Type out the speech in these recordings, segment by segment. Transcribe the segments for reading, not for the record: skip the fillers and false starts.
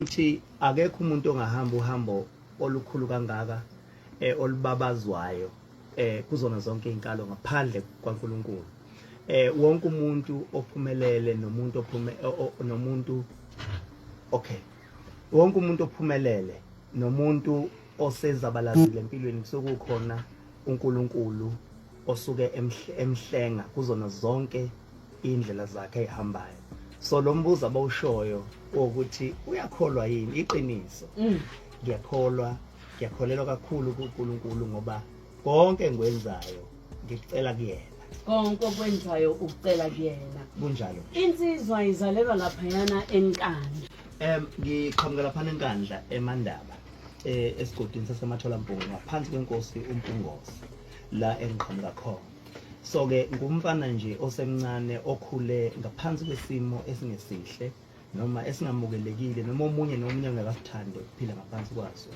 Ukuthi akekho umuntu ongahamba uhambo olukhulu kangaka eh olubabazwayo eh kuzona zonke izinkalo ngaphandle kwaNkulunkulu. Eh wonke umuntu ophumelele nomuntu ophume nomuntu okay. Wonke umuntu ophumelele nomuntu osezabalazile empilweni kusuke kukhona uNkulunkulu osuke emhlenga kuzona zonke indlela zakhe ezihambayo so lo mbuzo abawushoyo wokuthi uyakholwa yini iqiniso mm. ngiyakholwa ngiyakholelwa kakhulu kuNkulunkulu ngoba konke engikwenzayo ngikucela kuyena konke okwenzayo ukucela kuyena kunjalo insizwa izalelwa laphayana enkandla um ngiqhamuka laphana enkandla emandaba eh esigodini sasematholampungu ngaphansi kwenkosi uMpungose la engiqhamuka khona so ke ngumfana nje osemncane okhule ngaphansi kwesimo esingesihle noma esingamukelekile noma omunye nomunye angakasithande ukuphila ngaphansi kwaso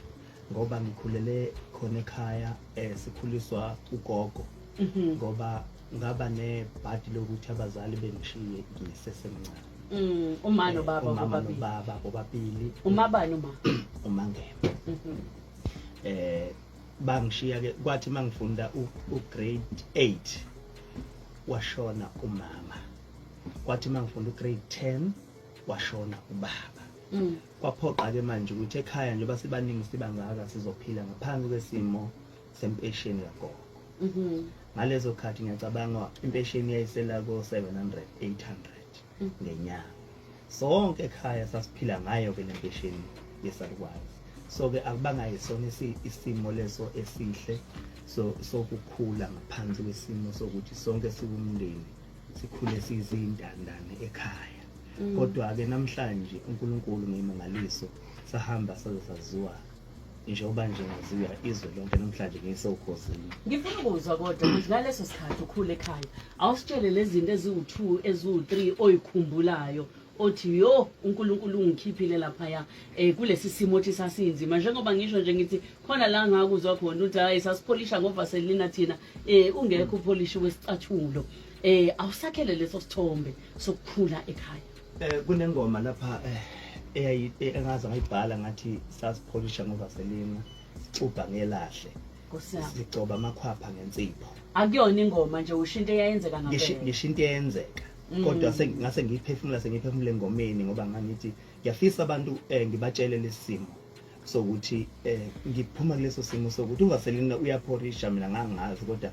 ngoba ngikhulele khona ekhaya eh sikhuliswa ugogo mhm. ngoba ngaba nebhadi lokuthi abazali bengishiye ngisesemncane mm, uma eh, nobaba umama nobaba bobabili umabani uma umangema mhm. eh bangishiya ke kwathi mangifunda u grade 8 washona umama kwathi mangifunda u grade 10 washona ubaba mm. kwaphoqa ke manje ukuthi ekhaya njengoba sibaningi sibangaka sizophila ngaphansi kwesimo sempesheni kagogo mm-hmm. ngalezo khathi ngiyacabanga impesheni yayisela ko 700 800 mm. ngenyanga Sonke ekhaya sasiphila ngayo ke lempesheni yesalukwazi. So ke akubanga yisona isimo leso esihle so sokukhula ngaphansi kwesimo sokuthi sonke siwumndeni sikhule sizintandane ekhaya. Mm. Kodwa ke namhlanje uNkulunkulu ngemangaliso sahamba saze saziwa njengoba nje ngaziwa izwe lonke namhlanje ngisewukhosini. Ngifuna ukuzwa kodwa ukuthi ngaleso sikhathi ukhule ekhaya awusitshele lezi zinto eziwu-2 eziwu-3 oyikhumbulayo othi yo uNkulunkulu ungikhiphile laphaya eh kulesi simo othi sasinzima njengoba ngisho nje ngithi khona la ngakuzwa khona uthi hayi sasipholisha ngovaselina thina eh ungekho upholishi wesicathulo eh awusakhele leso sithombe sokukhula ekhaya Eh kunengoma lapha eh eyayi eh, engaze ngayibhala ngathi sasipholisha ngovaselina sixubha ngelahle. Nkosi yami. Sigcoba amakhwapha ngensipho. Akuyona ingoma nje usho into eyayenzeka ngampela. Ngisho into eyenzeka. Kodwa ngase ngiyiphefumula sengiyiphefumula engomeni ngoba ngangithi ngiyafisa abantu eh, ngibatshele lesimo sokuthi eh ngiphuma kuleso simo sokuthi uvaselina uyaphorisha mina ngangazi kodwa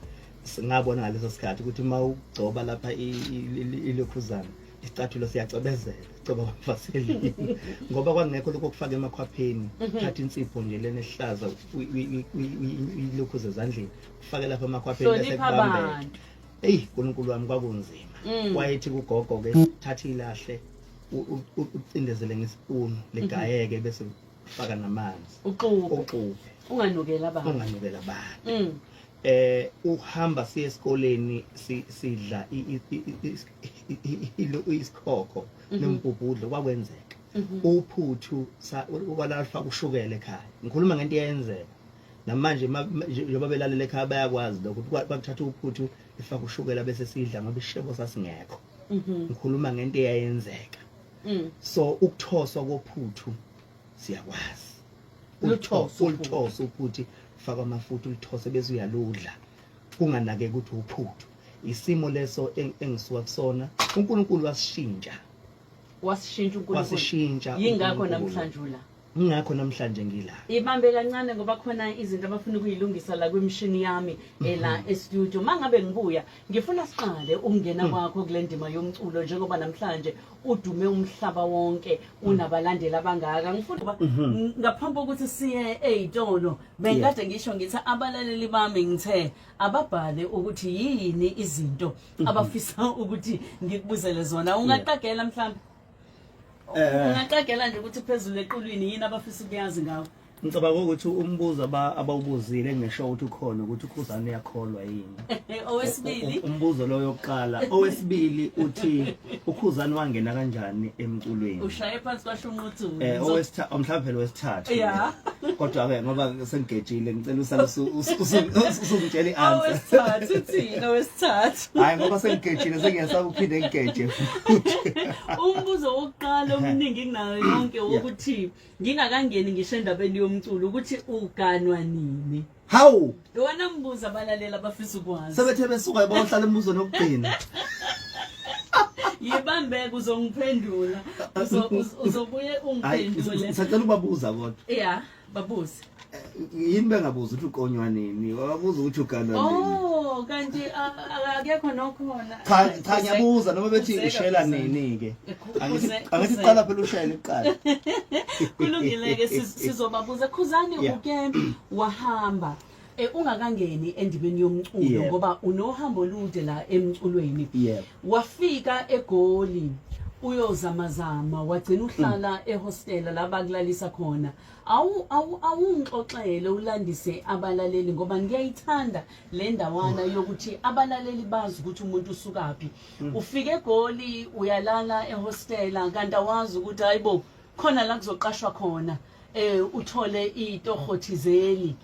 ngabona ngaleso sikhathi ukuthi uma ugcoba lapha ilokhuzana isicathulo siyacwebezela sigcoba kwavaselini ngoba kwangekho lokho okufaka emakhwapheni mhm. thatha insipho nje lena ehlaza uyilokhuze ezandleni ufake lapha emakhwapheni bese kubambeka eyi nkulunkulu wami kwakunzima mm. wayethi kugogo ke thatha ilahle ucindezele ngesipunu ligayeke mhm. bese ufaka namanzi uxube uxube unganukela abantu unganukela abantu mm. eh uhamba siye esikoleni sidla isikhokho mhm. nembhubhudlo kwakwenzeka mhm. uphuthu kwalafaka ushukela ekhaya ngikhuluma ngento eyenzeka namanje njengoba belalela ekhaya bayakwazi lokho ukuthi kwakuthatha uphuthu ifaka ushukela bese sidla ngoba ishebo sasingekho mhm. ngikhuluma ngento eyayenzeka mm. so ukuthoswa kophuthu siyakwazi Ulithose ulithose uphuthu faka amafutha ulithose bese uyaludla kunganakeki ukuthi uphuthu isimo leso engisuka kusona uNkulunkulu wasishintsha wasishintsha uNkulunkulu wasishintsha yingakho namhlanje ula ingakho namhlanje ngila ibambe kancane ngoba khona izinto abafuna ukuyilungisa la kwimishini yami ela mhm. e-studio mangabe ngibuya ngifuna siqale ukungena mm. kwakho kule ndima yomculo njengoba namhlanje udume umhlaba wonke unabalandeli abangaka ngifuna ukuba mhm. ngaphambi kokuthi siye ey'tolo bengikade ngisho ngithi abalaleli bami ngithe ababhale ukuthi yini izinto mhm. abafisa ukuthi ngikubuzele zona ungaqagela mhlawumbe eh. ungaqagela nje ukuthi phezulu equlwini yini abafisa ukuyazi ngawo. Ngicabanga ukuthi umbuzo abawubuzile ngisho ukuthi ukhona ukuthi uKhuzani uyakholwa yini. Owesibili umbuzo lo yokuqala, owesibili uthi uKhuzani wangena kanjani emculweni? Ushaye phansi kwasho unquthu. Owesithathu mhlawumbe phela owesithathu. Yeah. Kodwa ke ngoba sengigejile ngicela usale usungitshela i-answer. Owesithathu uthini owesithathu? Hayi ngoba sengigejile sengiyasaba ukuphinde ngigeje futhi. Umbuzo wokuqala omningi kunayo yonke wokuthi ngingakangeni ngisho endabeni yomculo ukuthi uganwa nini. Hawu! Iwona mbuzo abalaleli abafisa ukwazi. Sebethe besuka bohlala embuzweni wokugcina. Yibambeke uzongiphendula. Uzobuye ungiphendule. Ngisacela ukubabuza kodwa. Yeah, babuze. Yini bengabuza ukuthi uqonywa nini? Babuza ukuthi uganwa nini. Oh, kanti akekho nokhona. Cha cha ngiyabuza noma bethi ushela nini ke. Angithi qala phela ushele kuqala. Kulungile ke sizobabuza Khuzani uke wahamba ungakangeni endimeni yomculo ngoba unohambo olude la emculweni. Wafika eGoli uyozamazama wagcina uhlala ehostela la bakulalisa khona. Awu awu awungixoxele ulandise abalaleli ngoba ngiyayithanda le ndawana yokuthi abalaleli bazi ukuthi umuntu usukaphi. Ufike eGoli uyalala ehostela kanti awazi ukuthi hayibo khona la kuzoqashwa khona uthole itoho thizeni.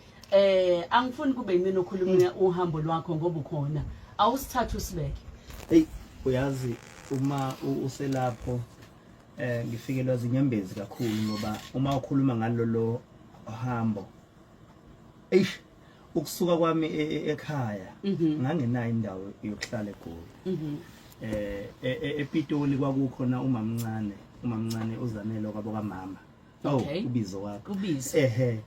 Angifuni kube yimina okhuluma uhambo lwakho ngoba ukhona. Awusithathe usibeke. Hey uyazi uma uselapho ngifikelwa zinyembezi kakhulu ngoba uma ukhuluma ngalolo hambo eish ukusuka kwami ekhaya ngangenayo indawo yokuhlala eGoli. ePitoli kwakukhona umamncane uZanele kwabo kamama. Oh ubizo wakho. Ubizo. Ehe.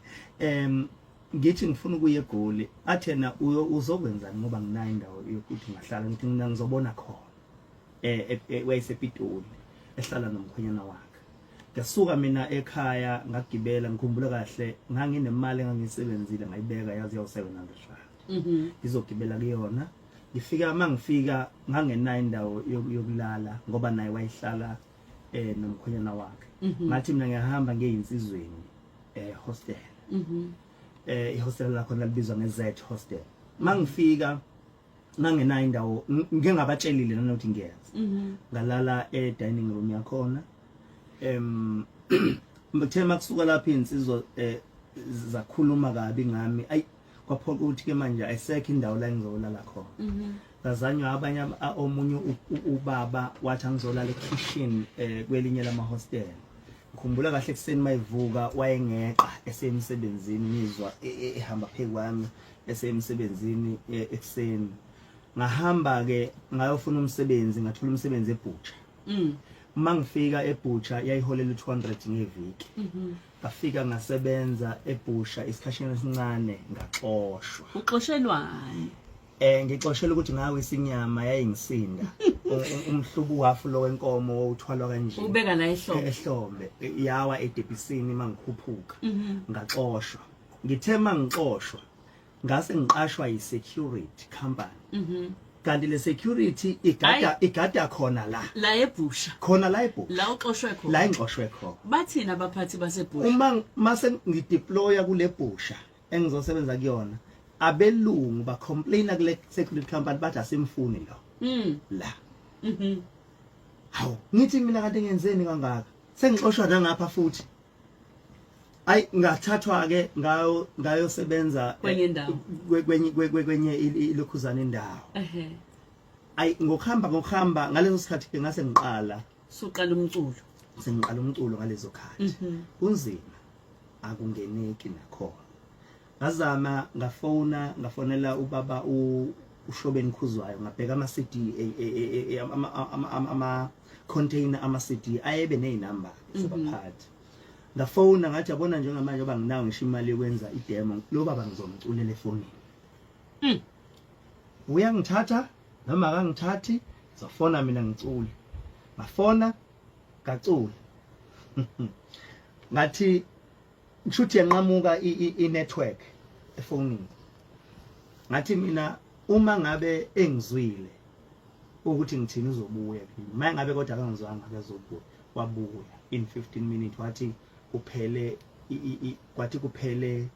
Ngithi ngifuna ukuya eGoli athi yena uzokwenzani ngoba nginayo indawo yokuthi ngahlala ngithi mina ngizobona khona. WayesePitoli ehlala nomkhwenyana wakhe. Ngasuka mina ekhaya ngagibela ngikhumbula kahle nganginemali engangisebenzile ngayibeka yazi yawu 700 rand. Ngizogibela kuyona. Ngifika mangifika ngangenayo indawo yokulala ngoba naye wayehlala nomkhwenyana wakhe. Ngathi mina ngiyahamba ngiyeyinsizweni hostel. Ihostel lakho lalibizwa nge-Z hostel. Mangifika ngangenayo indawo ngike ngabatshelile nanokuthi ngiyenza. Ngalala e dining room yakhona. Ngithe makusuka lapha insizwa zakhuluma kabi ngami. Ayi kwaphoqa ukuthi ke manje ayisekho indawo la engizolala khona. Ngazanywa abanye omunye ubaba wathi angizolala ekitchen kwelinye lama hostel. Ngikhumbula kahle ekseni mayivuka wayengeqa esemsebenzini ngizwa ehamba phezu kwami esemsebenzini ekseni. Ngahamba ke ngayofuna umsebenzi ngathola umsebenzi eButcher. Uma ngifika eButcher yayiholela u200 ngeviki. Ngafika ngasebenza eButcher isikhashana esincane ngaxoshwa. Uxoshelwani? Ngixoshela ukuthi ngawe isinyama yayingisinda. Umhlubu wafu lo wenkomo owuthwalwa kanje. Ubeka la ehlombe. Ehlombe yawa edebhisini mangikhuphuka. Ngaxoshwa. Ngithe mangixoshwa ngase ngiqashwa yi-security company. Kanti le security igada khona la. La eBhusha. Khona la eBhusha. La uxoshwe khona. La engixoshwe khona. Bathina abaphathi baseBhusha? Uma mase ngideploya kule Bhusha engizosebenza kuyona abelungu ba complaina kule security company bathi asimfuni lo. La. Hawu ngithi mina kanti ngenzeni kangaka? Sengixoshwa nangapha futhi. Ay ngathathwa ke ngayo ngayosebenza kwenye indawo. Kwenye kwenye ilokhuzana indawo. Ay ngokuhamba ngaleso sikhathi ke ngase ngiqala. Suqala umculo. Sengiqala umculo ngalezo khathi. Kunzima akungeneki nakhona. Ngazama ngafona ngafonela ubaba uShobeni Khuzwayo ngabheka ama CD ama container ama CD ayebe nezinamba sebaphathi. Ngafona ngathi yabona njengamanje oba nginawo ngisho imali yokwenza idemo lo baba ngizomculela efonini. Uyangithatha noma akangithathi ngizofona mina ngicule. Ngafona ngacula. Ngathi kushuthi yanqamuka i-network efonini. Ngathi mina uma ngabe engizwile ukuthi ngithini uzobuya kimi. Uma ngabe kodwa akangizwanga akazobuya. Wabuya in 15 minutes wathi uphele Kwathi kuphele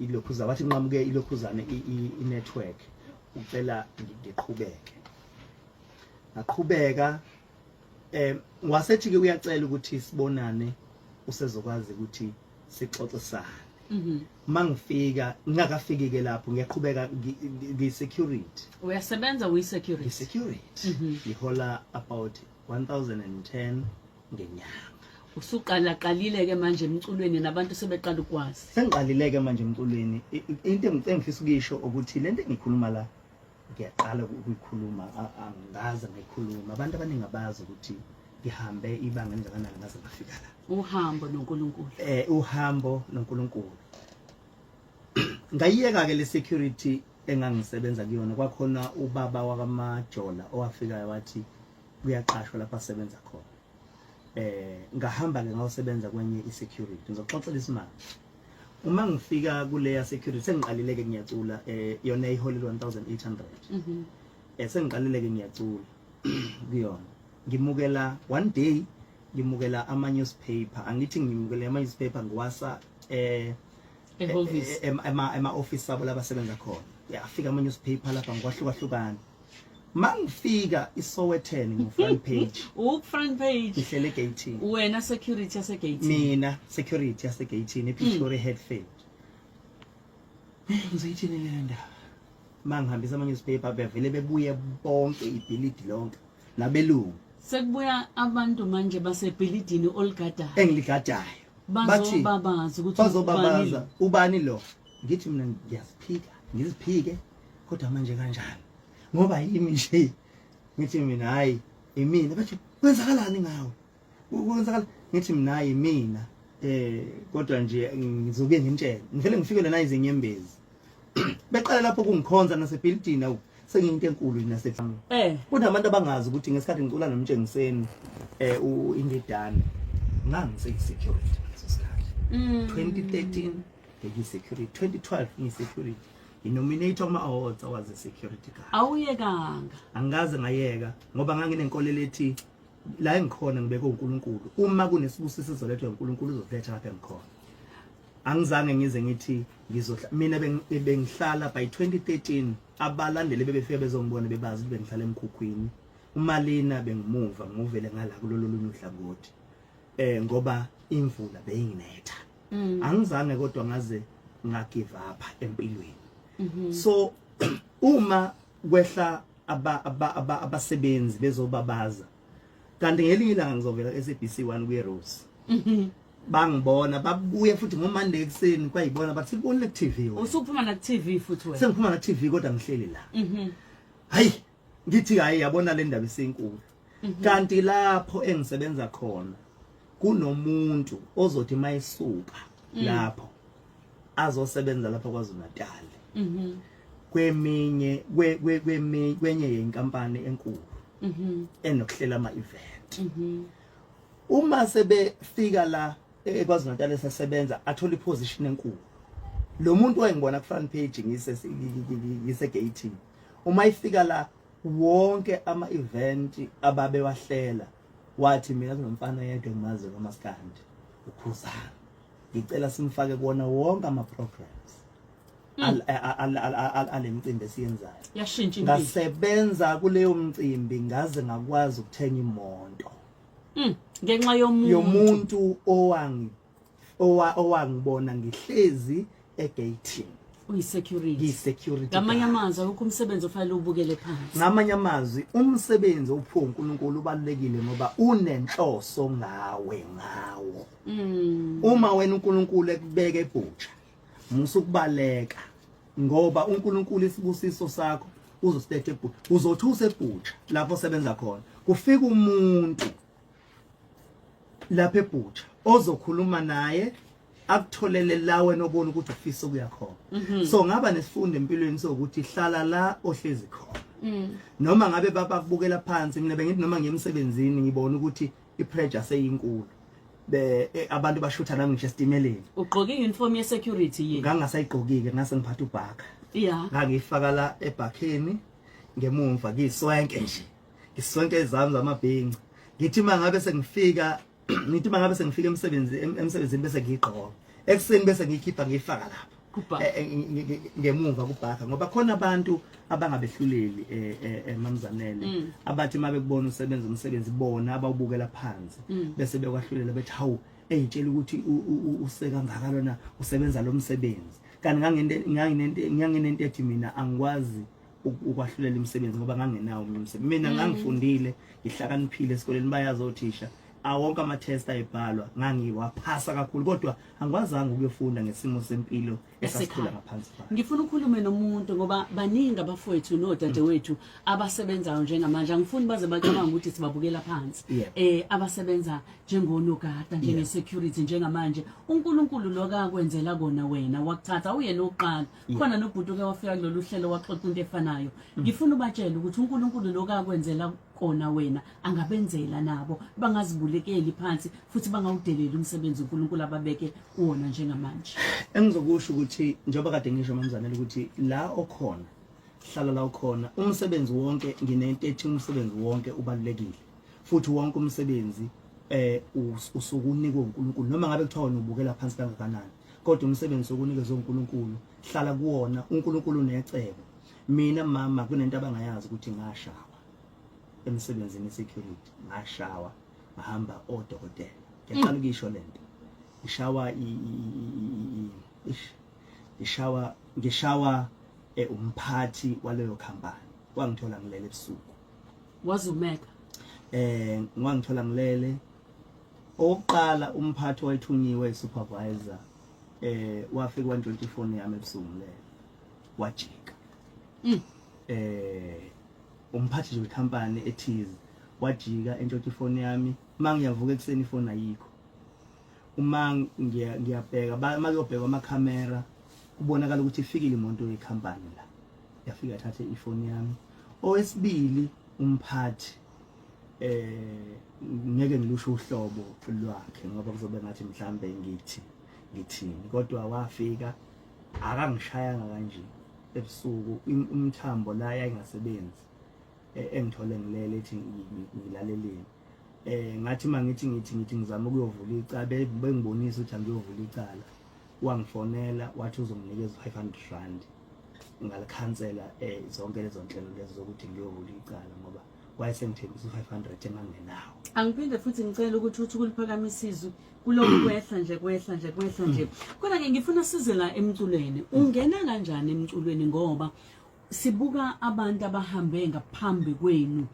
ilokhuza, wathi nqamuke ilokhuzane i-network, ucela ngiqhubeke. Ngaqhubeka. Wasethi ke uyacela ukuthi sibonane, usezokwazi ukuthi sixoxisane. Mangifika, ngingakafiki ke lapho, ngiyaqhubeka ngi-security. Uyasebenza, uyi-security? Ngi-security. Ngihola about 1010 ngenyanga. Usuqala qalile ke manje emculweni, nabantu sebeqala ukwazi. Sengiqalile ke manje emculweni. Into engifisa ukuyisho ukuthi lento engikhuluma la, ngiyaqala ukuyikhuluma, angaze ngayikhuluma. Abantu abaningi abazi ukuthi ngihambe ibanga elingakanani ngaze ngafika la. Uhambo noNkulunkulu. Uhambo noNkulunkulu. Ngayiyeka ke le security engangisebenza kuyona. Kwakhona ubaba wakamajola owafikayo wathi kuyaqashwa lapha asebenza khona. Ngahamba ke ngayosebenza kwenye i-security. Ngizoxoxela isimanga. Uma ngifika kuleya security, sengiqalile ke ngiyacula, yona iholela 1800. Sengiqalile ke ngiyacula kuyona. Ngimukela one day, ngimukela ama newspaper. Angithi ngimukela ama newspaper, ngiwasa ehhovisi. Ema office abo labasebenza khona. Yafika ama newspaper lapha ngwahlukahlukana. Mangifika iSowetan, ngu front page. U front page. Ngihlele egate. Wena security yase-gate? Mina security yase-gate ePretoria, Hatfield. Ngizoyithini le ndaba? Mangihambisa ama newspaper, bevele bebuye bonke, ibhilidi lonke nabelungu. Sekubuya abantu manje basebhilidini oligadayo. Engiligadayo. Bazobabaza ukuthi bazobabaza ubani lo. Ngithi mina ngiyaziphika, ngiziphike, kodwa manje kanjani ngoba yimi nje? Ngithi mina hayi, imina. Bathi kwenzakalani ngawe, kwenzakala? Ngithi mina hayi, mina kodwa nje ngizobuye ngimtshele. Ngivele ngifikele na izinyembezi, beqala lapho kungikhonza nasebhilidini. Awu, sengiyinto enkulu nase Kunabantu abangazi ukuthi ngesikhathi ngicula noMtshengiseni uIndidane, ngangiseyi-security ngaleso sikhathi. 2013 ngiyi-security, 2012 ngiyi-security, nginominate kuma-awards awazi security guard. Awuyekanga. Angikaze ngayeka ngoba nganginenkolelo ethi la engikhona ngibeke uNkulunkulu. Uma kunesibusiso sizolethwa uNkulunkulu, uzoletha lapha engikhona. Angizange ngize ngithi ngizohla mina. Bengihlala by 2013, abalandeli bebefika bezongibona, bebazi ukuthi bengihlala emkhukhwini umalina. Bengimuva ngimuvele ngala kulolu lunye uhlangothi ngoba imvula beyinginetha. Angizange kodwa ngaze ngagive up empilweni. So uma kwehla abasebenzi bezobabaza, kanti ngelinye ilanga ngizovela SABC 1 kwi Rose. Bangibona, babuye futhi ngoMonday ekuseni, kwayibona bathi sikubonile ku TV wena. Usuphuma na ku-TV futhi wena. Sengiphuma na TV kodwa ngihleli la. Hayi, ngithi hayi, yabona le ndaba isinkulu. Kanti lapho engisebenza khona kunomuntu ozothi mayisuka lapho azosebenza lapha kwaZulu Natal kweminye kwenye yenkampani enkulu enokuhlela ama event. Uma sebefika la eKwaZulu Natal esesebenza, athola iposition enkulu lo muntu wayengibona ku front page ngise gate. Uma ifika la, wonke ama event ababewahlela, wathi mina kunomfana yedwa engimazi kaMaskandi, uKhuzani, ngicela simfake kuwona wonke ama programs alemicimbi esiyenzayo. Yashintsha impilo. Ngasebenza kuleyo mcimbi ngaze ngakwazi ukuthenga imoto. Ngenxa yomuntu. Yomuntu owangibona ngihlezi egate. Uyi-security. Ngiyi-security Ngamanye guard. amazwi, awukho umsebenzi ofanele ubukele phansi. Ngamanye amazwi, umsebenzi ophiwe uNkulunkulu ubalulekile ngoba unenhloso ngawe ngawo. Uma wena uNkulunkulu ekubeka ebhutsha, musa ukubaleka, ngoba uNkulunkulu isibusiso sakho uzosiletha ebhutsha. Uzothi usebhutsha lapho osebenza khona, kufika umuntu lapha ebhutsha ozokhuluma naye, akutholele la wena obona ukuthi ufisa ukuya khona. So ngaba nesifundo empilweni sokuthi hlala la ohlezi khona, noma ngabe babakubukela phansi. Mina bengithi noma ngiyemsebenzini, ngibona ukuthi ipressure seyinkulu, be abantu bashutha nami ngisho esitimeleni. Ugqoke i-uniform ye-security yini? Ngangasayigqokile, ngase ngiphatha ubhaka. Ngangifaka la ebhakheni ngemumva, ngiswenke nje, ngiswenke ezami zamabhinci. Ngithi mangabe sengifika Ngithi mangabe sengifika emsebenzi emsebenzini bese ngiyigqoka ekuseni, bese ngiyikhipha ngiyifaka lapha ngemuva kubhaka, ngoba khona abantu abangabehluleli, mamzanele, abathi uma bekubona usebenza umsebenzi bona abawubukela phansi, bese bekwahlulela bethi, "Hawu, eyitshela ukuthi useka ngaka lona usebenza lo msebenzi." Kanti nganginento ethi mina angikwazi ukwahlulela imisebenzi ngoba ngangenawo omunye umsebenzi mina. Ngangifundile, ngihlakaniphile esikoleni, bayazi othisha, awonke ama-test ayebhalwa ngangiwaphasa kakhulu, kodwa angikwazanga ukuyofunda ngesimo sempilo esasikhula ngaphansi kwayo. Ngifuna ukhulume nomuntu ngoba baningi abafowethu nodadewethu abasebenzayo njengamanje. Angifuni baze bacabanga ukuthi sibabukela phansi. Abasebenza njengonogada, njenge-security njengamanje. UNkulunkulu lokho akwenzela kona wena wakuthatha uyena oqala. Khona nobhuti oke wafika kulolu hlelo waxoxa into efanayo. Ngifuna ubatshele ukuthi uNkulunkulu lokho akwenzela kona wena angabenzela nabo, bangazibulekeli phansi futhi bangawudeleli umsebenzi uNkulunkulu ababeke kuwona njengamanje. Engizokusho ukuthi njengoba kade ngisho, mamzanele, ukuthi la okhona, hlala la ukhona. Umsebenzi wonke, nginento ethi umsebenzi wonke ubalulekile, futhi wonke umsebenzi usuke unikwe uNkulunkulu, noma ngabe kuthiwa wena ubukela phansi kangakanani, kodwa umsebenzi okunikezwe uNkulunkulu, hlala kuwona. uNkulunkulu unecebo. Mina mama, kunento abangayazi ukuthi ngashawa emsebenzini security, ngashawa, ngahamba odokotela. Ngiyaqala ukuyisho lento, ngishawa ish, ngishawa umphathi waleyo company, wangithola ngilele ebusuku. Wazumeka. Ngwangithola ngilele. Owokuqala umphathi wayethunyiwe, supervisor, wafika wantshontsha ifoni yami ebusuku ngilele, wajika. Umphathi nje wecompany ethize wajika entshontsha ifoni yami. Mangiyavuka ekuseni ifoni ayikho. Uma ngiyabheka, makuyobhekwa amakhamera, kubonakala ukuthi ifikile imoto yecompany la, yafika yathatha ifoni yami. Owesibili umphathi, ngeke ngilusho uhlobo lwakhe ngoba kuzobe ngathi mhlambe ngithi ngithini, kodwa wafika akangishayanga kanje ebusuku, umthambo la yayingasebenzi, engithole ngilele, ethi ngilaleleni. Ngathi mangithi ngithi ngizama ukuyovula icala, bengibonisa ukuthi angiyovula icala, wangifonela wathi uzonginikeza R500. Ngalikhansela zonke lezo nhlelo lezo zokuthi ngiyovula icala ngoba wayesengithembisa u500 engangenawo. Angiphinde futhi ngicela ukuthi uthi kuliphakamisa izwi, kulokhu kwehla nje, kwehla nje, kwehla nje. Kodwa-ke ngifuna size la emculweni. Ungena kanjani emculweni? Ngoba sibuka abantu abahambe ngaphambi kwenu,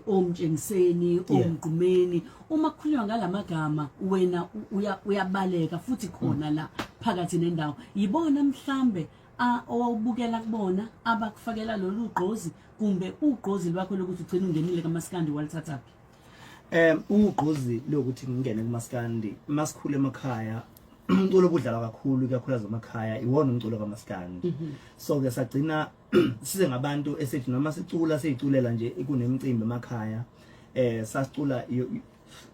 omtshengiseni, omgqumeni, uma kukhulunywa ngalamagama wena uyabaleka futhi khona la phakathi nendawo. Yibona mhlambe owawubukela kubona abakufakela lolu gqozi, kumbe ugqozi lwakho lokuthi ugcine ungenile kamaskandi walithathaphi? Ugqozi lokuthi ngingene kumaskandi, masikhule emakhaya umculo obudlalwa kakhulu, ikakhulukazi emakhaya, iwona umculo kamaskandi. So ke sagcina size ngabantu esithi noma sicula siyiculela nje kunemicimbi emakhaya, sasicula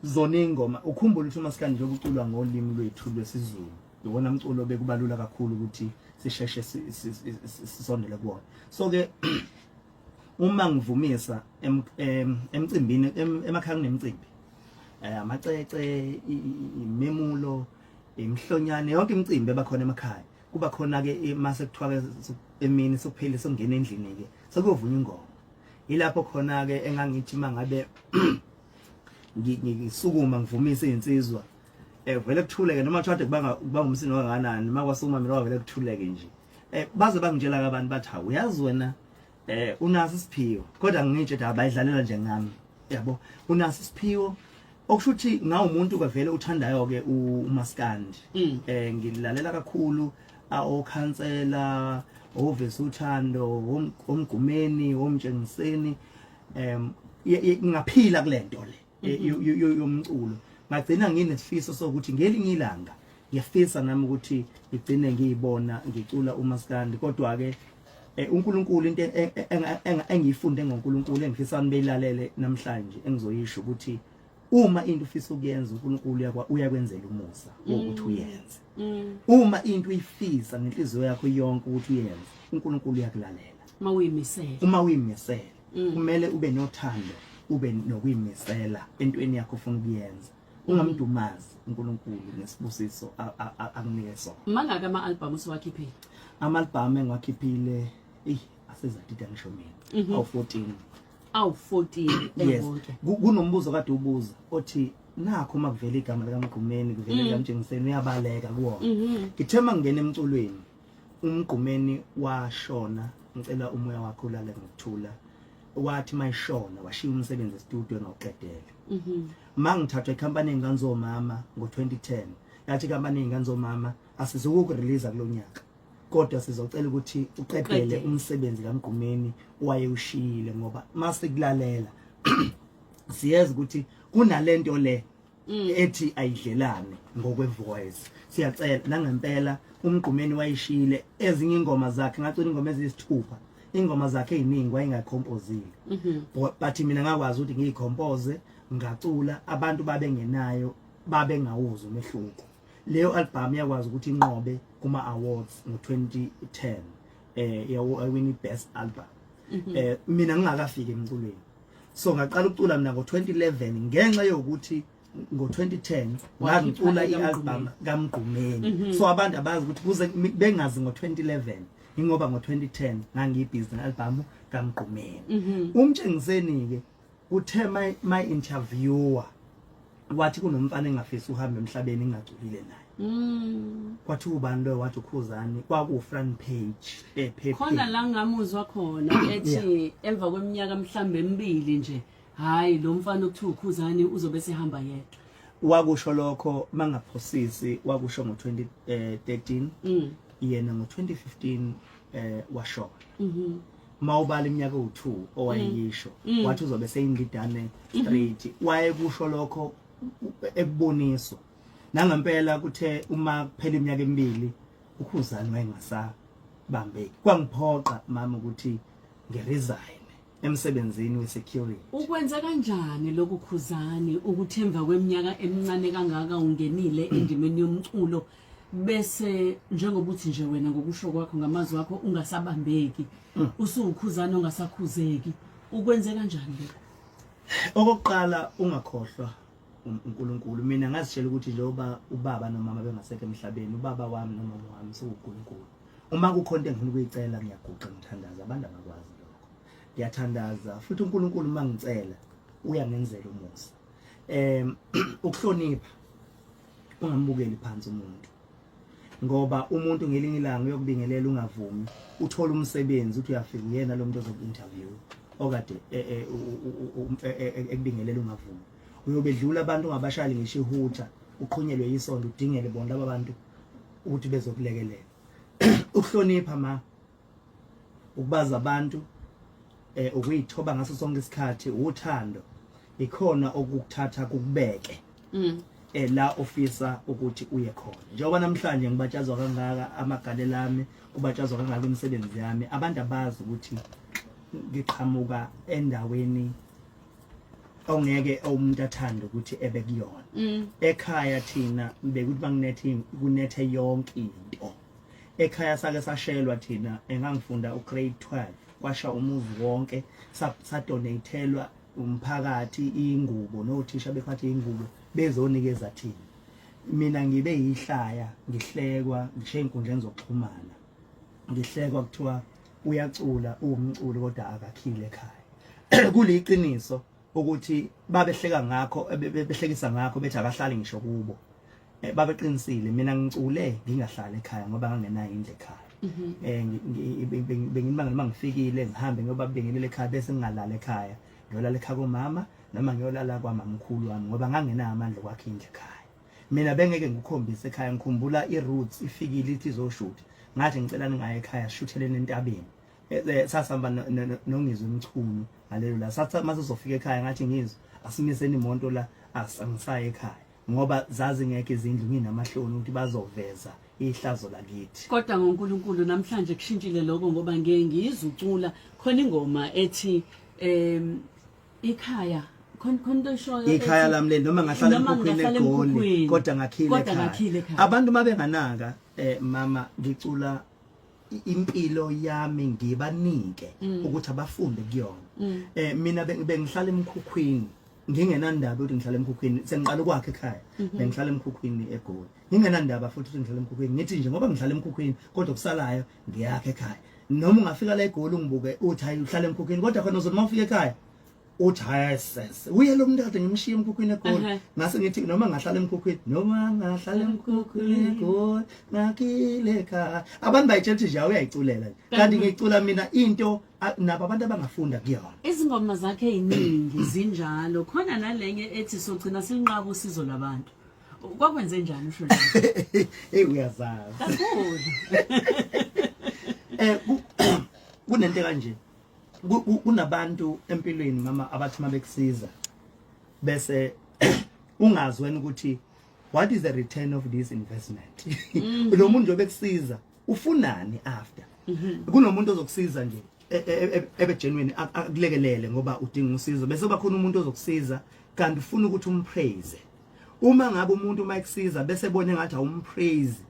zona ingoma. Ukhumbule ukuthi umaskandi njengoba uculwa ngolimi lwethu lwesiZulu, iwona mculo bekubalula kakhulu ukuthi sisheshe sisondele kuwona. So ke uma ngivumisa emcimbini emakhaya kunemicimbi, amacece, imemulo, imhlonyane, yonke imicimbi ebakhona emakhaya, kuba khona ke mase kuthiwa ke emini sekuphele, sokungena endlini ke, sekuyovunywa ingoma. Ilapho khona ke engangithi mangabe ngisukuma ngivumise izinsizwa, vele kuthuleke, noma kuthiwa kubanga kubanga umsindo kangakanani, makwasukuma mina vele kuthuleke nje. Baze bangitshela ke abantu, bathi, "Hawu, uyazi wena unaso isiphiwo," kodwa ngitshe ukuthi abayidlalela nje ngami, yabo, unaso isiphiwo. Okusho ukuthi ngawumuntu ke vele uthandayo ke umaskandi. Ngilalela kakhulu okhansela, ovesa uthando, omgumeni, omtshengiseni, ngaphila kulento le yomculo. Ngagcina nginesifiso sokuthi ngelinye ilanga ngiyafisa nami ukuthi ngigcine ngiyibona ngicula umaskandi. Kodwa ke uNkulunkulu, into engiyifunde ngoNkulunkulu engifisa nibeyilalele namhlanje engizoyisho ukuthi uma into ufisa ukuyenza, uNkulunkulu uyakwenzela umusa wokuthi uyenze. Uma into uyifisa ngenhliziyo yakho yonke ukuthi uyenze, uNkulunkulu uyakulalela. Mawuyimisela. Uma uyimisela. Kumele ube nothando, ube nokuyimisela entweni yakho ofuna ukuyenza. Ungamdumazi uNkulunkulu ngesibusiso akunike sona. Mangaka ama album usuwakhiphile? Ama album engiwakhiphile eh asezadida ngisho mina. Awu 14. Awu 14 ewonke. Kunombuzo kade ubuza othi nakho uma kuvela igama likaMgqumeni kuvela likaMtshengiseni uyabaleka kuwona. Ngithe mangena emculweni uMgqumeni washona, ngicela umoya wakhe ulale ngokuthula. Wathi mayishona washiya umsebenzi e-studio engawuqedele. Mangithathwa ikhampani engane zomama ngo-2010, yathi ikhampani engane zomama asizukukurelease kulonyaka, kodwa sizocela ukuthi uqedele umsebenzi kaMgqumeni owayewushiyile, ngoba masikulalela siyeza ukuthi kunalento le ethi ayidlelane ngokwe voice. Siyacela nangempela uMgqumeni wayishiyile ezinye ingoma zakhe, ngacula ingoma eziyisithupha, ingoma zakhe eziningi wayengayikhompozile, but mina ngakwazi ukuthi ngiyikhompose ngacula, abantu babengenayo babengawuzwa umehluko. Leyo album yakwazi ukuthi inqobe kuma awards ngo-2010, yawina i-best album. Mina ngingakafiki emculweni, so ngaqala ukucula mina ngo-2011 ngenxa yokuthi ngo-2010 ngangicula i-album kaMgqumeni. So abantu abazi ukuthi kuze bengazi ngo-2011 ingoba ngo-2010 ngangiyibhizi ne-album kaMgqumeni. Umtshengiseni-ke uthe my interviewer wathi kunomfana engafisi uhambe emhlabeni ngingaculile naye. Kwathi ubani loyo? Wathi uKhuzani. Kwaku front page ephepheni. Khona la ngamuzwa khona ethi emva kweminyaka mhlambe emibili nje, hayi, lo mfana okuthiwa uKhuzani uzobe sehamba yedwa. Wakusho lokho, mangaphosisi wakusho ngo-2013. Yena ngo-2015 washona. Mawubala iminyaka ewu2 owayeyisho, wathi uzobe seyindidane straight. Wayekusho lokho ekuboniswa nangempela, kuthe uma kuphela iminyaka emibili uKhuzani wayengasabambeki. Kwangiphoqa mama ukuthi ngiresign emsebenzini we-security. Ukwenza kanjani lokhu, Khuzani, ukuthi emva kweminyaka emincane kangaka ungenile endimeni yomculo, bese njengoba uthi nje wena ngokusho kwakho, ngamazwi akho, ungasabambeki, usuwuKhuzani ongasakhuzeki? Ukwenze kanjani lokho? Okokuqala, ungakhohlwa uNkulunkulu. Mina ngazitshela ukuthi njengoba ubaba nomama bengasekho emhlabeni, ubaba wami nomama wami sewuNkulunkulu. Uma kukhona into engifuna ukuyicela, ngiyaguqa ngithandaza. Abantu abakwazi lokho. Ngiyathandaza futhi uNkulunkulu uma ngicela uyangenzela umusa. Ukuhlonipha, ungambukeli phansi umuntu, ngoba umuntu ngelinye ilanga uyokubingelela ungavumi, uthola umsebenzi, uthi uyafika uyena lo muntu ozoku-interview okade ekubingelela ungavumi. Uyobedlula abantu ungabashali ngisho ihutha, uqhunyelwe isondo, udingele bona laba bantu ukuthi bezokulekelela. Ukuhlonipha ma, ukubaza abantu, ukuyithoba ngaso sonke isikhathi, uthando ikhona okukuthatha kukubeke la ofisa ukuthi uye khona. Njengoba namhlanje ngibatshazwa kangaka amagalelo ami, kubatshazwa kangaka imisebenzi yami, abantu abazi ukuthi ngiqhamuka endaweni ongeke umuntu athande ukuthi ebe kuyona. Ekhaya thina bekuthi banginethe kunethe yonke into ekhaya. Sake sashelwa thina engangifunda ugrade 12, kwasha umuzi wonke, sadonatelwa umphakathi ingubo, nothisha bephathe ingubo bezonikeza thina. Mina ngibe yihlaya, ngihlekwa ngisho ey'nkundleni zokuxhumana, ngihlekwa kuthiwa uyacula, uwumculi kodwa akakhile ekhaya. Kuliqiniso ukuthi babehleka ngakho, behlekisa ngakho, bethi akahlali ngisho kubo. Babeqinisile. Mina ngicule ngingahlali ekhaya ngoba ngangenayo indlu ekhaya. Bengimangele uma ngifikile ngihambe ngiyobabingelela ekhaya, bese ngingalala ekhaya, ngiyolala ekhaya komama noma ngiyolala kwamamkhulu wami, ngoba ngangenayo amandla okwakha indlu ekhaya. Mina bengeke ngikukhombise ekhaya. Ngikhumbula i-Roots ifikile ithi izoshutha, ngathi ngicela ningaye ekhaya, sishutheleni entabeni. Sasihamba noNgizwe Mchunu ngalelo la. Sathi mase sizofika ekhaya, ngathi ngizwe asimiseni imoto la, angisaye ekhaya ngoba zazingekho izindlu, nginamahloni ukuthi bazoveza ihlazo lakithi. Kodwa ngoNkulunkulu namhlanje kushintshile lokho, ngoba ngeke ngizwe ucula khona ingoma ethi ikhaya, khona khona into eshoyo. Ikhaya lami le, noma ngahlala Noma emkhukhwini ngingahlala eGoli, emkhukhwini, kodwa ngakhile kodwa ekhaya. Ngakhile ekhaya. Abantu mabenganaka, mama, ngicula impilo yami ngibanike ukuthi abafunde kuyona. Mina bengihlala emkhukhwini. Ngingenandaba ukuthi ngihlala emkhukhwini, sengiqala ukwakha ekhaya. Bengihlala emkhukhwini eGoli, ngingenandaba futhi ukuthi ngihlala emkhukhwini. Ngithi nje ngoba ngihlala emkhukhwini, kodwa kusalayo ngiyakha ekhaya. Noma ungafika la eGoli ungibuke uthi hayi, uhlala emkhukhwini, kodwa khona uzothi uma ufika ekhaya uthi hayi, sese uye lo muntu kade ngimshiye emkhukhwini eGoli. Ngase ngithi noma ngahlala emkhukhwini, noma ngahlala emkhukhwini eGoli, ngakhile ekhaya. Abantu bayitshela ukuthi nje uyayiculela nje, kanti ngicula mina into nabo abantu abangafunda kuyona. Izingoma zakhe eziningi zinjalo. Khona nalenye ethi sogcina sinqaba usizo lwabantu. Kwakwenze njani usho njalo? Hey, uyazazi. Kakhulu. Kunento kanje, kunabantu empilweni, mama, abathi mabekusiza bese ungazi wena ukuthi what is the return of this investment. Lo muntu nje bekusiza ufunani after? Kunomuntu ozokusiza nje ebe genuine, akulekelele ngoba udinga usizo, bese kuba khona umuntu ozokusiza kanti ufuna ukuthi umpraise. Uma ngabe umuntu uma ekusiza bese ebone ngathi awumpraise,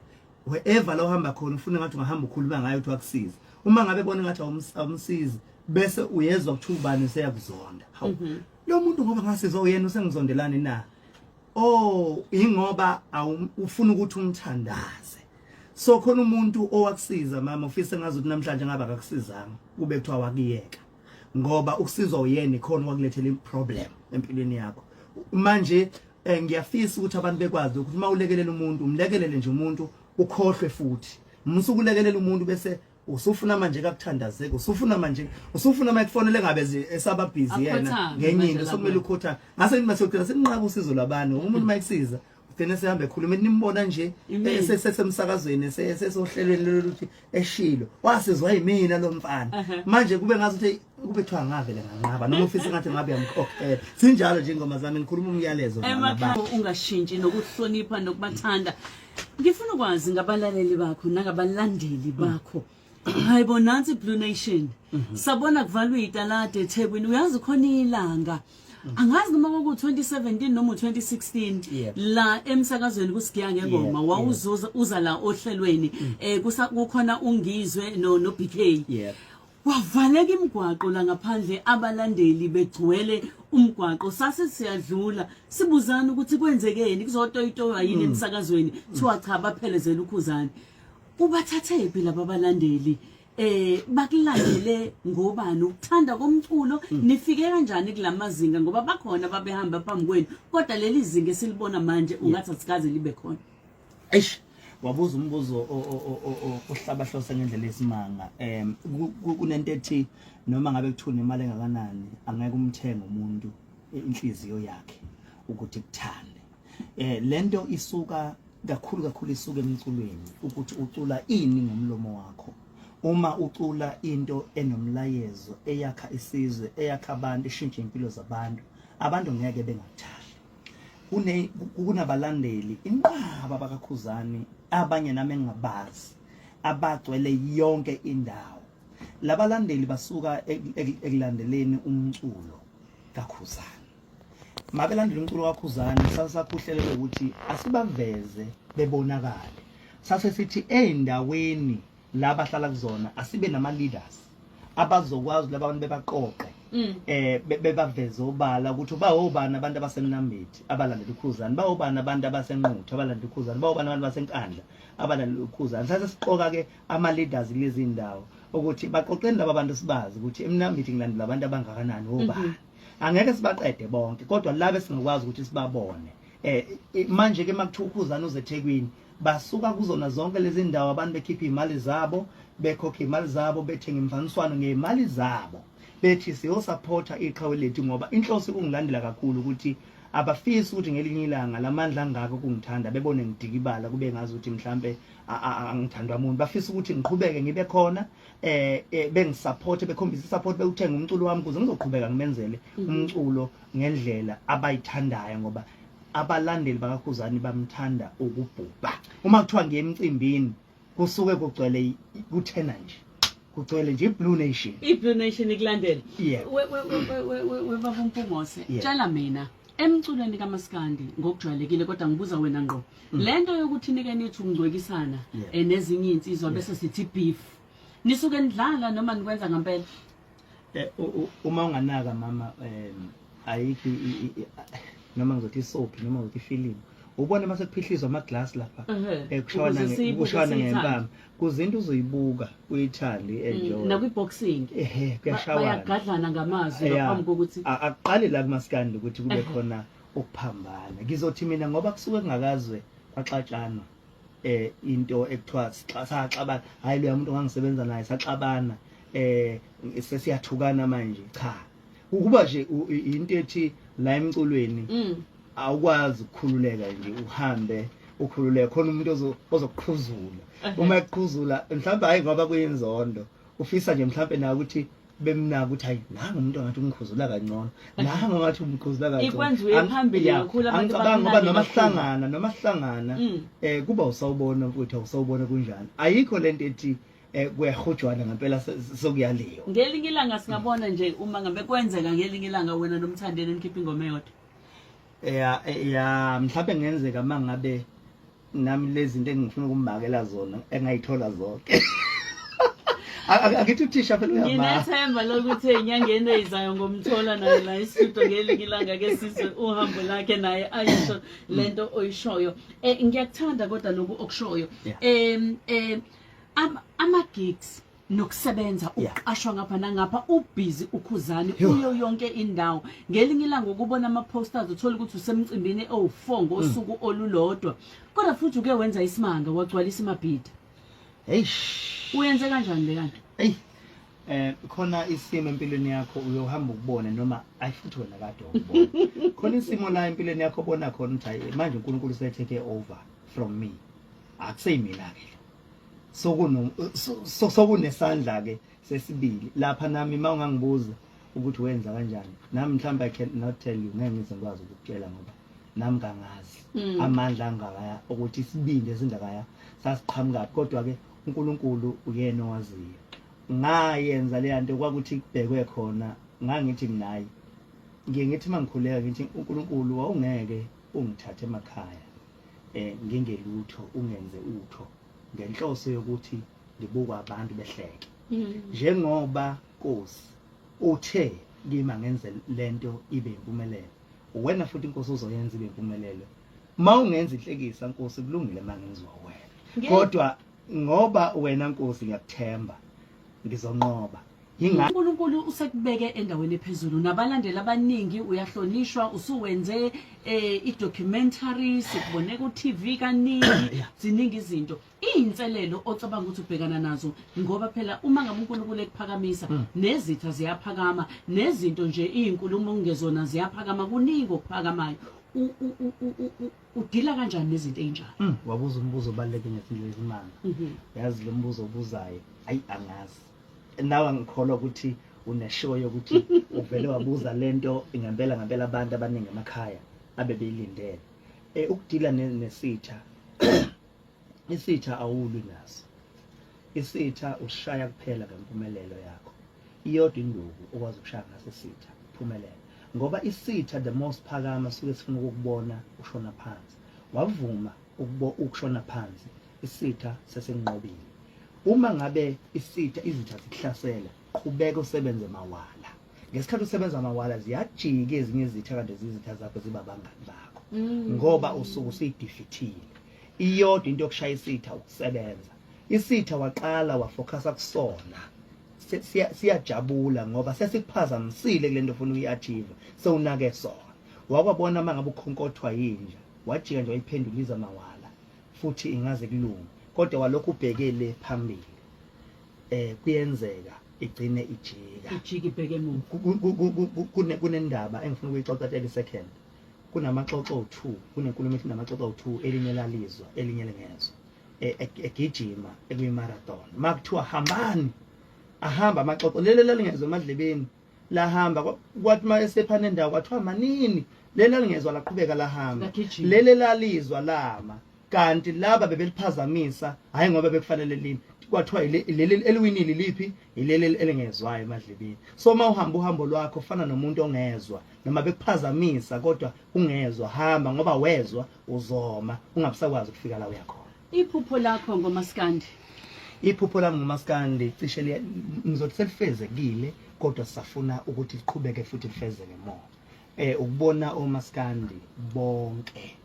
wherever la uhamba khona ufuna ngathi ungahamba ukhuluma ngayo ukuthi wakusiza. Uma ngabe ebona ngathi awumsizi, bese uyezwa kuthiwa ubani useyakuzonda. Hawu, lo muntu ngoba ngasizwa uyena usengizondelani na? Oh, ingoba ufuna ukuthi umthandaze. So khona umuntu owakusiza, mama, ufise ngazi ukuthi namhlanje ngabe akakusizanga, kube kuthiwa wakuyeka, ngoba ukusizwa uyena ikhona wakulethela iproblem empilweni yakho. Manje ngiyafisa ukuthi abantu bekwazi ukuthi uma ulekelela umuntu, umlekelele nje umuntu, ukhohlwe futhi. Musukulekelela umuntu bese usufuna manje kakuthandazeke, usufuna manje, usufuna mayikufonele ngabe esaba busy yena Akhothame ngenye manje into la sokumele kuwena. ukhotha ngase ngithi masiyogcina sinqaba usizo lwabantu, ngoba umuntu mayikusiza ugcine sehamba ekhuluma, nimbona nje sesemsakazweni, sesohlelweni lolu ukuthi eshilo wasizwa yimina lo mfana. Manje kube ngazi ukuthi kube kuthiwa ngavele nganqaba, noma ufisa ngathi ngabe yamkhokhela. Sinjalo nje ingoma zami, ngikhuluma umyalezo emakhaya nabantu. Ungashintshi nokuhlonipha nokubathanda. Ngifuna ukwazi ngabalaleli bakho nangabalandeli bakho. Hayi bo, nansi Blue Nation. Sabona kuvalwa italade eThekwini. Uyazi khona ilanga, angazi noma kwaku 2017 noma u2016, la emsakazweni kusigiya ngengoma, wawuzuza uza la ohlelweni, kukhona ungizwe no BK. Kwavaleka imigwaqo la ngaphandle, abalandeli begcwele umgwaqo. Sase siyadlula sibuzana ukuthi kwenzekeni, kuzotoyitoywa yini emsakazweni. Kuthiwa cha, baphelezela uKhuzani. Ubathathephi laba balandeli? Bakulandele ngobani? Ukuthanda komculo? Nifike kanjani kulamazinga, ngoba bakhona babehamba phambi kwenu, kodwa leli zinga esilibona manje ungathi asikaze libe khona? Eish, wabuza umbuzo ohlabahlose ngendlela esimanga. Kunento ethi noma ngabe kuthiwa nemali engakanani, angeke umthenge umuntu inhliziyo yakhe ukuthi kuthande. Lento isuka kakhulu kakhulu, isuka emculweni, ukuthi ucula ini ngomlomo wakho. Uma ucula into enomlayezo, eyakha isizwe, eyakha abantu, ishintshe impilo zabantu, abantu ngeke bengakuthandi. Kunabalandeli inqaba bakaKhuzani, abanye nami engingabazi, abagcwele yonke indawo. Labalandeli basuka ekulandeleni umculo kaKhuzani. Mabelandela umculo kaKhuzani, sasakhuhlelele ukuthi asibaveze bebonakale. Sase sithi ey'ndaweni la bahlala kuzona asibe nama-leaders abazokwazi laba bantu bebaqoqe, bebaveze obala ukuthi bawobani abantu abasemnambithi abalandela uKhuzani, bawobani abantu abasenquthu abalandela uKhuzani, bawobani abantu basenkandla abalandela uKhuzani. Sase siqoka ke ama-leaders kulezi ndawo ukuthi baqoqeni laba bantu, sibazi ukuthi emnambithi ngilandela abantu abangakanani, obani. Angeke sibaqede bonke, kodwa laba esingakwazi ukuthi sibabone. Manje ke makuthiwa uKhuzani uze eThekwini, basuka kuzona zonke lezi ndawo abantu bekhipha imali zabo, bekhokha imali zabo, bethenga imfaniswano ngezimali zabo, bethi siyosupporta iqhawe lethu, ngoba inhloso kungilandela kakhulu ukuthi abafisi ukuthi ngelinye ilanga lamandla angaka kungithanda bebone ngidikibala, kube ngazi ukuthi mhlambe angithandwa umuntu. Bafisa ukuthi ngiqhubeke ngibe khona, bengisupport, bekhombisa isupport, bewuthenga umculo wami ukuze ngizoqhubeka ngimenzele umculo ngendlela abayithandayo, ngoba abalandeli bakaKhuzani bamthanda ukubhubha. Uma kuthiwa ngiye emcimbini kusuke kugcwele kuthena nje, kugcwele nje iBlue Nation. I-Blue Nation ikulandela. Yeah. We baba uMpungose, tshela mina, emculweni kaMaskandi ngokujwayelekile, kodwa ngibuza wena ngqo, lento yokuthi nike nithi ukungcwekisana nezinye iy'nsizwa bese sithi beef, nisuke nidlala noma nikwenza ngempela? Uma unganaka, mama, Ayikho noma ngizothi isoap noma ngizothi ifilimu. Ubona mase kuphihlizwa ama glass lapha. Kushawana Ukuze siyibuke, kushawana siyithande. ngempama. Kuzinto uzoyibuka uyithande enjoy. Nakwi boxing. Ehe, kuyashawana. Bayagadlana ngamazwi ngaphambi kokuthi Akuqali la kumaskandi ukuthi kube khona ukuphambana. Ngizothi mina ngoba kusuke kungakazwe kwaxatshanwa into ekuthiwa saxabana, hayi loya muntu ongangisebenza naye saxabana, sesiyathukana manje. Cha, ukuba nje into ethi la emculweni awukwazi ukukhululeka nje uhambe ukhululeke, khona umuntu ozokuqhuzula. Uma eqhuzula mhlawumbe hayi ngoba kuyinzondo, ufisa nje mhlawumbe nawe ukuthi bemnaka ukuthi hayi nangu umuntu ongathi umkhuzula kangcono, nangu ongathi umkhuzula kangcono. Ikwenza uye phambili kakhulu, abantu Angicabangi ngoba bakunake noma kakhulu. sihlangana kuba usawubona mfowethu, awusawubona kunjani. Ayikho lento ethi kuyahujwana ngempela sokuyaliwa. Ngelinye ilanga singabona nje uma ngabe kwenzeka ngelinye ilanga wena noMthandeni nikhipha ingoma eyodwa. Ya, ya, mhlawumbe ngenzeka mangabe nami lezi zinto engifuna ukumakela zona engayithola zonke. Akithi uthisha phela uyama. Nginethemba lokuthi enyangeni eyizayo ngomthola naye la e-studio ngelinye ilanga ke sizwe uhambo lakhe naye ayisho lento oyishoyo. Ngiyakuthanda kodwa lokhu okushoyo. Ama gigs nokusebenza uqashwa ngapha nangapha, ubhizi uKhuzani uyo yonke indawo. Ngelinye ilanga ukubona ama posters uthola ukuthi usemcimbini owu4 ngosuku olulodwa, kodwa futhi uke wenza isimanga wagcwalisa iMabhida. Eish. Uyenze kanjani le kanti? Ey. Khona isimo empilweni yakho uyohamba ukubona noma ayi futhi wena kade ukubona. Khona isimo la empilweni yakho obona khona ukuthi hayi manje uNkulunkulu use take over from me. Akuseyimina ke lo. Sokunesandla ke sesibili lapha nami. Uma ungangibuza ukuthi wenza kanjani nami mhlawumbe I cannot tell you, ngeke ngize ngikwazi ukukutshela ngoba nami kangazi amandla angakaya ukuthi isibindi esingakaya sasiqhamukaphi, kodwa ke uNkulunkulu uyena owaziyo. Ngayenza le nto kwakuthi kubhekwe khona, ngangithi mina hayi, ngiye ngithi mangikhuleka ngithi uNkulunkulu wawungeke ungithathe emakhaya ngingelutho ungenze utho ngenhloso yokuthi ngibukwa abantu behleke. Njengoba Nkosi uthe kimi ngenze lento ibe impumelelo, wena futhi Nkosi uzoyenza ibe impumelelo. Mawungenza inhlekisa Nkosi kulungile mangenziwa wena, kodwa ngoba wena Nkosi ngiyakuthemba ngizonqoba. uNkulunkulu usekubeke endaweni ephezulu nabalandeli abaningi, uyahlonishwa, usuwenze i-documentary, sikubone ku-TV kaningi, ziningi izinto. Iy'nselelo ocabanga ukuthi ubhekana nazo, ngoba phela uma ngabe uNkulunkulu ekuphakamisa nezitha ziyaphakama, nezinto nje iy'nkulumo okungezona ziyaphakama, kuningi okuphakamayo. Udila kanjani nezinto ey'njalo? Wabuza umbuzo obaluleke ngezindlela ezimanga. Yazi lo mbuzo obuzayo, ayi angazi. Nawe angikholwa ukuthi uneshow yokuthi uvele wabuza lento ngempela ngempela abantu abaningi emakhaya abebeyilindele. Ukudila nesitha, isitha awulwi naso. Isitha ushaya kuphela ngempumelelo yakho. Iyodwa induku okwazi ukushaya ngaso isitha, uphumelele. Ngoba isitha the most phakama suke sifuna ukukubona ushona phansi. Wavuma ukushona phansi, isitha sesinqobile. Uma ngabe isitha izitha zikuhlasela, qhubeka usebenze mawala. Ngesikhathi usebenza mawala ziyajika ezinye izitha kanti izitha zakho ziba abangani bakho. Ngoba usuke usuyidefeatile. Iyodwa into yokushaya isitha ukusebenza. Isitha waqala wafocusa kusona. Siyajabula ngoba sesikuphazamisile kule nto ofuna ukuyi-achieve, sewunake sona. Wakwabona uma ngabe ukhonkothwa yinja, wajika nje wayiphendula iza mawala futhi ingaze kulunge, kodwa walokhu ubhekele phambili. Kuyenzeka igcine ijika. Ijika ibheke emuva. Kunendaba engifuna ukuyixoxa 30 second. Kunamaxoxo 2, kunenkulumo ethi namaxoxo 2, elinye lalizwa, elinye lingezwa. Egijima ekuyi marathon. Makuthiwa hambani, ahamba amaxoxo, lele lalingezwa emadlebeni lahamba, kwathi uma esephana endawo kwathiwa manini, leli lalingezwa laqhubeka lahamba, Lagijima. leli lalizwa lama, kanti laba bebeliphazamisa hayi ngoba bekufanele lini, kwathiwa leli eliwinile liphi, ileli elingezwayo emadlebeni. So uma uhamba uhambo lwakho fana nomuntu ongezwa, noma bekuphazamisa kodwa ungezwa, hamba ngoba wezwa uzoma ungabusakwazi ukufika la uyakhona. Iphupho lakho ngomaskandi? Iphupho lami ngomaskandi cishe ngizothi selifezekile, kodwa sisafuna ukuthi liqhubeke futhi lifezeke more. Ukubona omaskandi bonke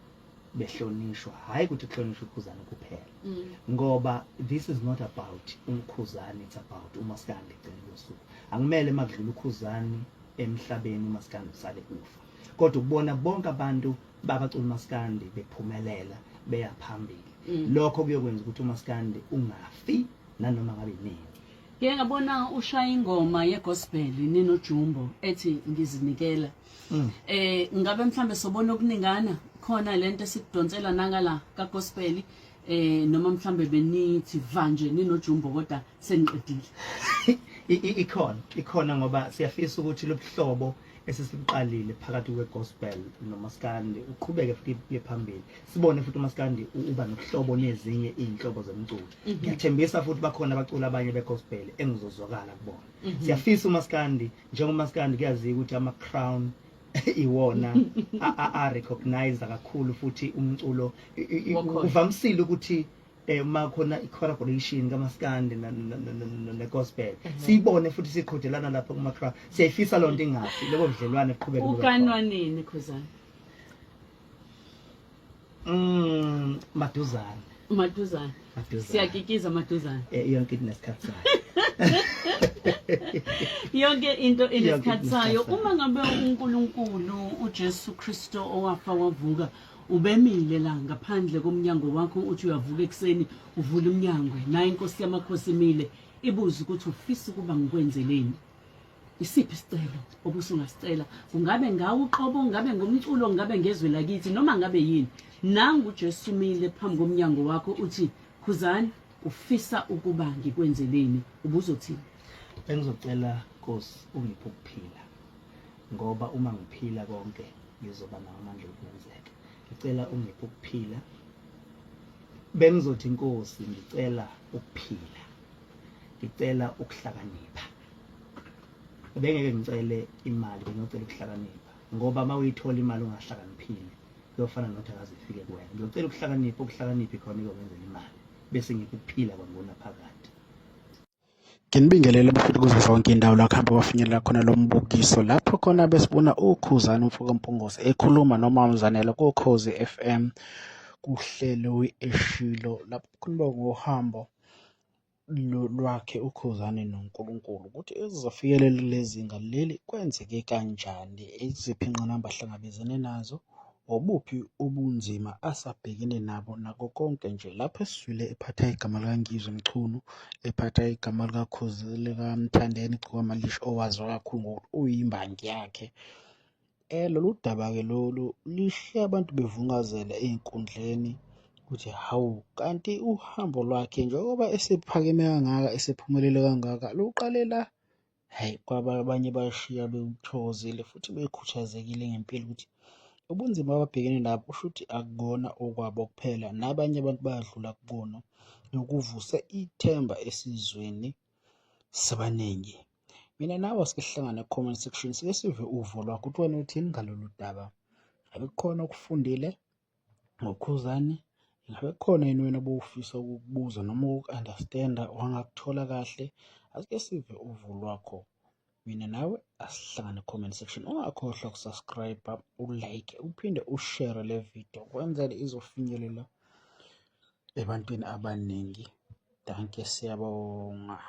behlonishwa, hayi ukuthi kuhlonishwa uKhuzani kuphela, ngoba this is not about umkhuzane, it's about umaskandi. Ekugcineni kosuku akumele makudlula uKhuzani emhlabeni umaskandi usale ufa, kodwa ukubona bonke abantu babacula umaskandi bephumelela beya phambili, lokho kuyokwenza ukuthi umaskandi ungafi nanoma ngabe nini. Ngike ngabona ushaya ingoma yegospel ninoJumbo ethi ngizinikela. Ngabe mhlambe sobona okuningana khona lento esikudonsela nangala ka gospel, noma mhlambe benithi vanje ninoJumbo kodwa seniqedile? Ikhona ngoba siyafisa ukuthi lobuhlobo esesibuqalile phakathi kwe-gospel nomaskandi uqhubeke futhi uye phambili, sibone futhi umaskandi uba nobuhlobo nezinye iy'nhlobo zemculo. Ngiyathembisa futhi bakhona abaculi abanye be-gospel engizozwakala kubona. Siyafisa umaskandi, njengomaskandi kuyaziwa ukuthi ama-crown iwona a-recognize kakhulu futhi umculo Wokholo. Uvamisile ukuthi uma khona i-collaboration kamaskandi ne-gospel siyibone futhi siqhudelana lapho kuma-crown. Siyayifisa loo nto ingafi, lobo budlelwane buqhubeke bube khona. Ukanwa nini, Khuzani? Maduzane. Maduzane. Maduzane. Siyakikiza maduzane. Yonke into inesikhathi sayo. Yonke into inesikhathi sayo. Inesikhathi. Uma ngabe uNkulunkulu uJesu Kristo owafa wavuka ubemile la ngaphandle komnyango wakho, uthi uyavuka ekuseni uvula umnyango, naye inkosi yamakhosi imile ibuza ukuthi ufisa ukuba ngikwenzeleni, isiphi isicelo obusungasicela? Kungabe ngawe uqobo, ngabe ngomculo, ngabe ngezwe lakithi, noma ngabe yini, nangu uJesu umile phambi komnyango wakho, uthi, "Khuzani, ufisa ukuba ngikwenzeleni?" Ubuzothini? Bengizocela, Nkosi, ungiphe ukuphila, ngoba uma ngiphila konke ngizoba nawo amandla okwenzeka. Ngicela ungiphe ukuphila. Bengizothi, Nkosi, ngicela ukuphila, ngicela ukuhlakanipha. Bengeke ngicele imali, bengiyocela ukuhlakanipha, ngoba uma uyithola imali ungahlakaniphile kuyofana nokuthi akaze ifike kuwena. Ngiyocela ukuhlakanipha, ukuhlakanipha ikhona iyokwenzela imali, bese ngipha ukuphila kwangona phakade. Nginibingelele bafethu kuzo zonke iy'ndawo la kuhambe kwafinyelela khona lo mbukiso, lapho khona besibona uKhuzani umfoka Mpungose ekhuluma noMamzanele koKhozi FM kuhlelo Eshilo, lapho kukhuluma ngohambo lwakhe uKhuzani noNkulunkulu ukuthi ezizofikelela kule zinga leli kwenzeke kanjani, iziphi iy'ngqinamba ahlangabezene nazo, obuphi ubunzima asabhekene nabo nako konke nje. Lapho esizwile ephatha igama likaNgizwe Mchunu, ephatha igama likaKhozi likaMthandeni Gcokama Lisha owaziwa kakhulu ngokuthi uyimbangi yakhe. Lolu daba-ke lolu lishiye abantu bevungazela ey'nkundleni ukuthi hawu, kanti uhambo lwakhe njengoba esephakeme kangaka, esephumelele kangaka luqale la. Hhayi, kwaba abanye bashiya bewuthokozile futhi bekhuthazekile ngempela ukuthi ubunzima ababhekene nabo kusho ukuthi akukona okwabo kuphela, nabanye abantu bayadlula kubona. Nokuvuse ithemba esizweni sabaningi. Mina nawe asike sihlangane ku-comment section, sike sive uvo lwakho ukuthi wena uthini ngalolu daba. Ngabe kukhona okufundile ngoKhuzani? Ngabe kukhona yini wena obufisa ukukubuza noma uku-understand-a wangakuthola kahle? Asike sive uvo lwakho. Mina nawe asihlangane ku-comment section. Ungakhohlwa ukusubscribe, ulike, uphinde ushare le video kwenzele izofinyelela ebantwini abaningi. Dankie, siyabonga.